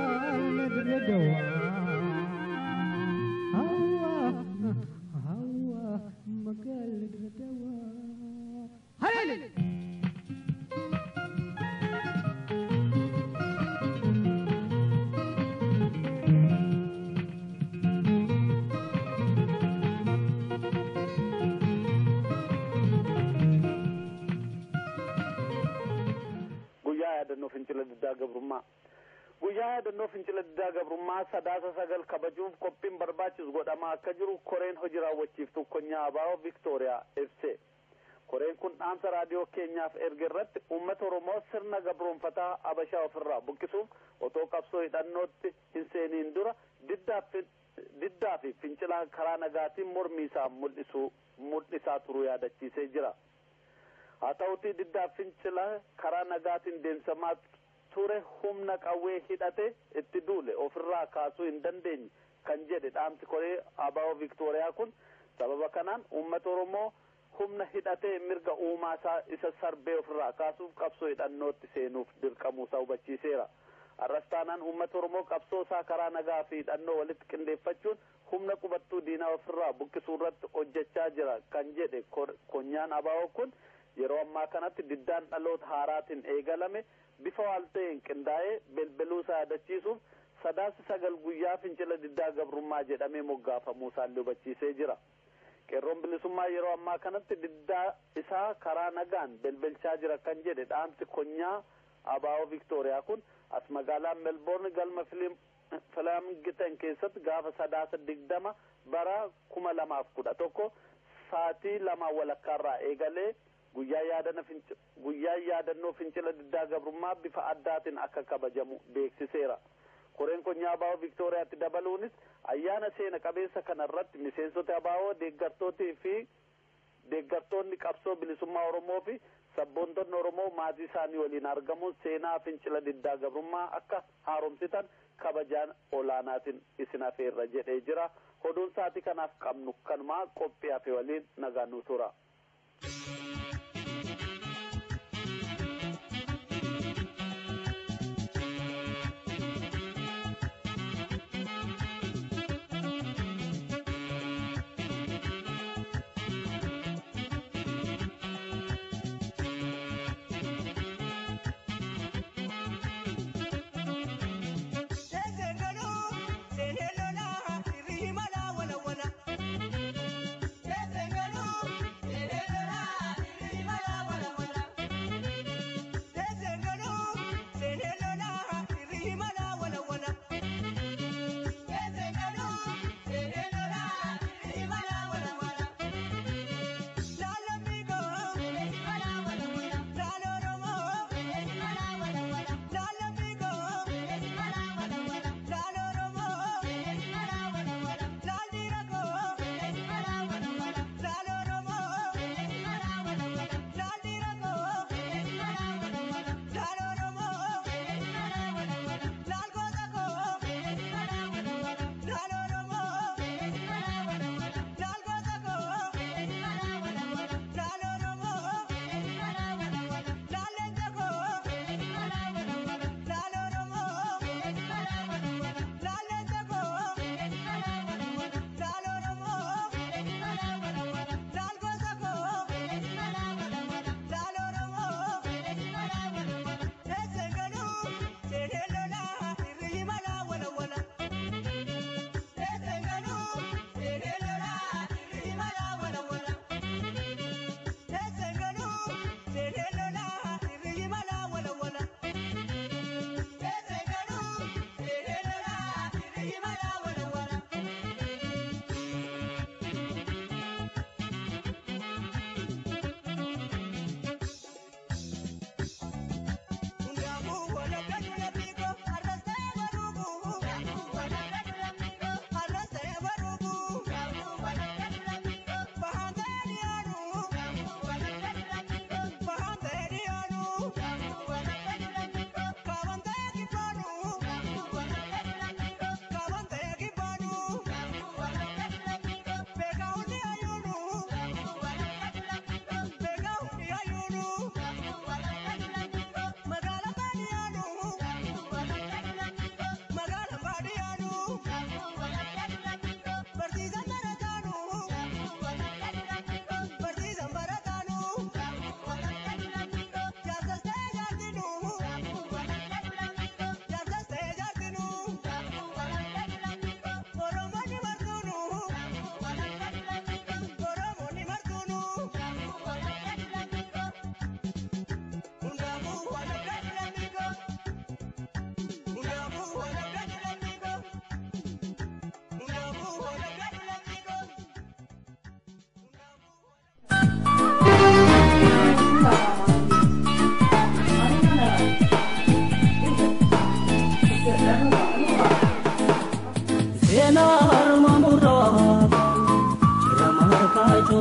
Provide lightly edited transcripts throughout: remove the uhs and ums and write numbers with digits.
Magaalaa Dirree Hawwa hawwa magaalaa Dirree Dawaa. Haleeli! Guyyaa yaadannoo fincila diddaa gabrummaa. Guyyaa yaadannoo fincila diddaa gabrummaa Sadaasa 9 kabajuuf qophiin barbaachisu godhamaa akka jiru koreen hojii raawwachiiftuu konyaa ABO Viktooriyaa ibse. Koreen kun dhaamsa raadiyoo keenyaaf erge irratti uummata Oromoo sirna gabroonfataa Abashaa ofirraa buqqisuuf otoo qabsoo hidhannootti hin seeniin dura diddaa fi fincila karaa nagaatiin mormii isaa mul'isaa turuu yaadachiisee jira. Haa ta'utii, diddaa fincila karaa nagaatiin deemsamaa ture humna qawwee hidhate itti duule ofirraa kaasuu hin dandeenye kan jedhe dhaamsi koree ABO Viktooriyaa kun, sababa kanaan uummata Oromoo humna hidhatee mirga uumaa isaa isa sarbee ofirraa kaasuuf qabsoo hidhannootti seenuuf dirqamuusaa hubachiiseera. Har'as taanaan uummata Oromoo qabsoo isaa karaa nagaa fi hidhannoo walitti qindeeffachuun humna qubattuu diinaa ofirraa buqqisuu irratti hojjechaa jira kan jedhe konyaan ABO kun, yeroo ammaa kanatti diddaan dhaloota haaraatiin eegalame bifa waal ta'een qindaa'ee belbeluu isaa yaadachiisuuf Sadaasi 9 guyyaa fincila diddaa gabrummaa jedhamee moggaafamuu isaallee hubachiisee jira. Qeerroon bilisummaa yeroo ammaa kanatti diddaa isaa karaa nagaan belbelchaa jira kan jedhe dhaamsi konyaa ABO Viktooriyaa kun, as magaalaa Melbourne galma Filaamgitan keessatti gaafa Sadaasa 20 bara 2011 sa'aatii 2:30rraa eegalee guyyaa yaadannoo fincila diddaa gabrummaa bifa addaatiin akka kabajamu beeksiseera. Koreen konyaa ABO Viktooriyaatti dabaluunis ayyaana seena qabeessa kana irratti miseensota ABO, deeggartootii fi deeggartoonni qabsoo bilisummaa Oromoo fi sabboontonni Oromoo maatii isaanii waliin argamuun seenaa fincila diddaa gabrummaa akka haaromsitan kabajaan olaanaatiin isin afeerra jedhee jira. Oduun sa'aatii kanaaf qabnu kanumaa, qophii hafe waliin nagaan nu tura.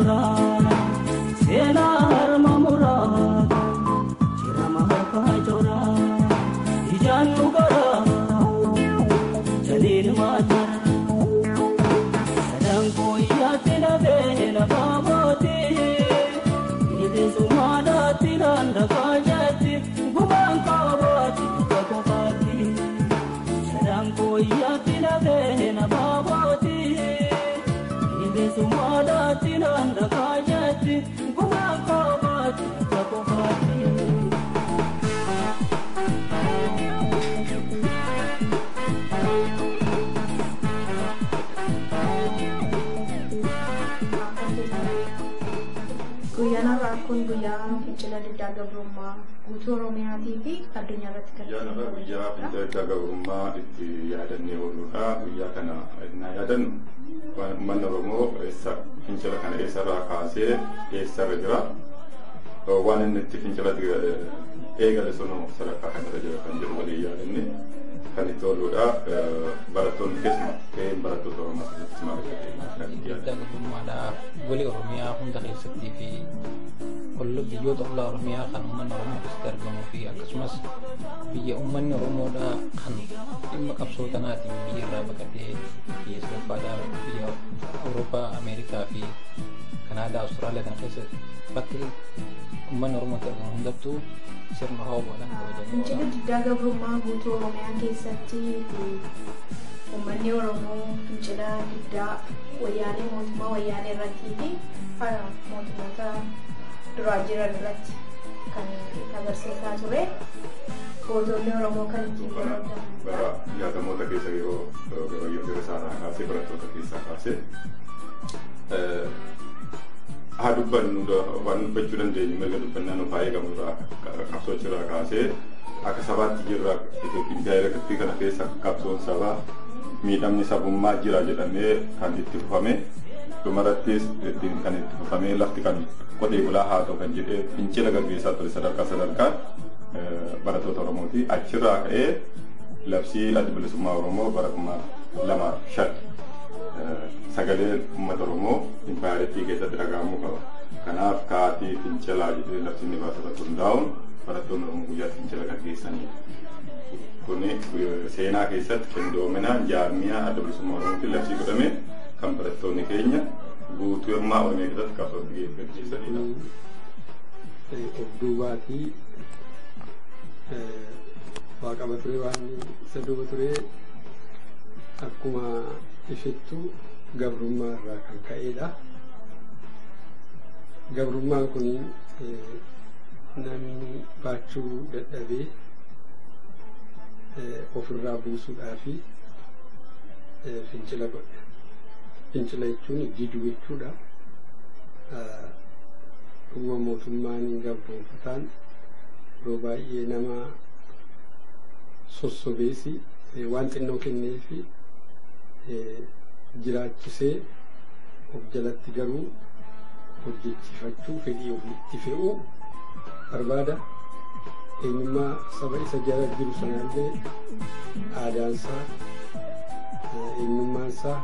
coraa seenaa harma muraa cirama harkaa coraa ijaan nu garaa jaliin maatara sadan kooyyaatti nafee lafaa mootii bilisummaadhaatti laandafaa jetti gumaan kaabaatti bakka kofaatti sadan kooyyaatti nafee lafaa mootii bilisummaadhaatti laandafaa jetti gumaan kaabaatti bakka kofaatti. Guyyaan har'aa kun guyyaa fincila diddaa gabrummaa guutuu Oromiyaatii fi addunyaa irratti kan Guyyaan har'aa guyyaa fincila diddaa gabrummaa itti yaadannee ooludha. Guyyaa kana innaa yaadannu uummanni Oromoo eessa fincila kana eessarraa kaasee eessarra jira. Waan inni itti fincila eegale sun sadarkaa kanarra jira kan jedhu waliin yaadanne kan itti ooludha. Barattoonni keessumaa gaheen barattoota Oromoo keessatti maal akka ta'e kan itti Diddaa yaadannu. gabrummaadhaa golee Oromiyaa hunda keessattii fi biyyoota ollaa Oromiyaa kan uummanni Oromoo keessatti argamuu fi akkasumas biyya uummanni Oromoodhaa kan dhimma qabsoo tanaatiin biyya irraa baqatee biyya sadaffaadhaa biyya Awurooppaa, Ameerikaa fi Kanaadaa, Awustiraaliyaa kana keessatti bakki uummanni Oromoo itti argamu hundattuu sirna ho'aadhaan kabajamee Fincila oola. diddaa gabrummaa guutuu Oromiyaa keessatti uummanni Oromoo fincila diddaa wayyaanee mootummaa wayyaanee irrattii fi mootummoota duraa jiran irratti kan agarsiisaa ture. Gootonni Oromoo kan ittiin Bara beekamanidha. jaatamoota keessa yeroo gabayyoo yeroo isaarraa kaasee barattoota keessaa kaasee haa dubbannu waan dubbachuu dandeenyu mirga dubbannaa nuuf haa eegamu irraa qabsoo irraa kaasee akka sabaatti jirra Itoophiyaa kana keessa qabsoon sabaa miidhamni sabummaa jira jedhamee kan itti fufame dhumarrattis ittiin kan itti fufamee lafti kan qotee bulaa haa ta'u kan jedhee fincila gaggeessaa ture sadarkaa sadarkaan barattoota Oromooti. Achirraa ka'ee labsii adda bilisummaa Oromoo bara 2005 sagaleen uummata Oromoo impaayeritii keessatti dhaga'amuu qaba. Kanaaf kaatii fincilaa jedhee labsiin ni baasa irratti hundaa'uun barattoonni Oromoo guyyaa fincila gaggeessanidha. Kuni seenaa keessatti qindoominaan jaarmiyaa adda bilisummaa Oromootiin labsii godhame kan barattoonni keenya guutummaa Oromiyaa keessatti qabsoo gaggeessanidha. Of duubaatii waa qaba ture waan isa duuba ture akkuma ibsittu gabrummaa irraa kan ka'edha. Gabrummaan kun namni baachuu dadhabee ofirraa buusuudhaafi fincila godhe. Fincila jechuun diduu jechuudha. Dhuguma mootummaan gabroonfataan yeroo baay'ee nama sossobeesi waan xinnoo kenneefi jiraachisee of jalatti garuu hojjechiifachuu fedhii ofiitti fe'uu barbaada. Eenyummaa saba isa jala jiru sanallee aadaansaa, eenyummaansaa